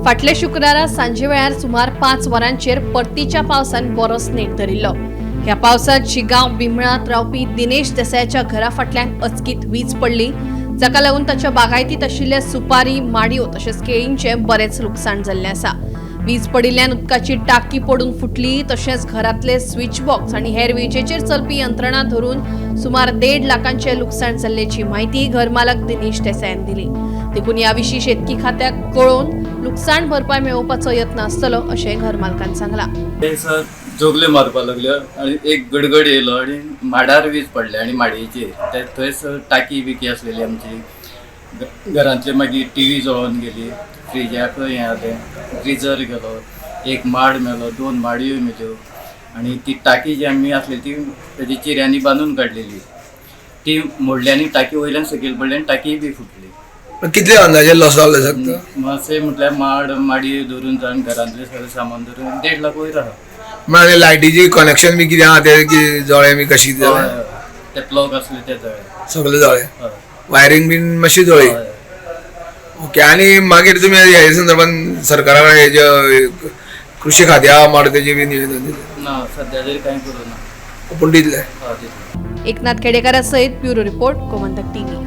फाटल्या शुक्रारा सांजे वेळार सुमार 5 वरांचेर परतीच्या पावसान बरोच नेट धरिल्लो. ह्या पावसात शिगांव बिमळांत रावपी दिनेश देसायाच्या घरा फाटल्यान अचकीत वीज पडली, जाका लागून ताच्या बागायतीत आशिल्ल्या सुपारी, माडयो तशेंच केळींचें बरेंच लुकसाण जाल्लें आसा. वीज पडिल्ल्यान उदकाची टाकी पडून फुटली, तशेंच घरांतले स्विच बॉक्स आनी हेर विजेचेर चलपी यंत्रणा धरून सुमार 1.5 लाखांचें लुकसाण जाल्ल्याची म्हायती घरमालक दिनेश देसायान दिली. देखून ह्या विशीं शेतकी खात्याक कळोवन लुकसाण भरपाय मेळोवपाचो यत्न आसतलो अशें घरमालकान सांगलां. ते सर जोगल्यो मारपाक लागल्यो आनी एक गडगड येयलो आनी माडार वीज पडली आनी माडयेचेर ते थंयच टाकी बिकी आसलेली आमची. घरांतली मागीर टीवी जळोन गेली, फ्रिजाक हें जालें, ग्रिजर गेलो, एक माड मेलो, 2 माडयो मेल्यो आनी ती टाकी जी आमी आसली ती तेजी चिऱ्यांनी बांदून काडलेली, ती मोडली आनी टाकी वयल्यान सकयल पडली आनी टाकीय बी फुटली. कितले अंदाजे लॉस जाल्लो शकता? मातशें म्हटल्यार माड माडयो धरून जावन घरांतलें सगळें सामान धरून 1.5 लाख वयर आहा. म्हळ्यार लायटीची कनेक्शन बी कितें आहा ते कितें जळ्ळें बी कशी कितें हय, जालें? हय. ते प्लग असले ते जळ्ळे. सगळें जळ्ळें? हय. वायरींग बीन मातशी जळ्ळी? हय. ओके, आनी मागीर तुमी हे संदर्भात सरकारा कडेन हेजे कृषी खात्या माड तेजे बी निवेदन दिलें? ना, सध्या तरी कांय करूं ना. पूण दितले? हय, दितले. एकनाथ खेडेकरा सयत ब्युरो रिपोर्ट, गोमंतक टीव्ही.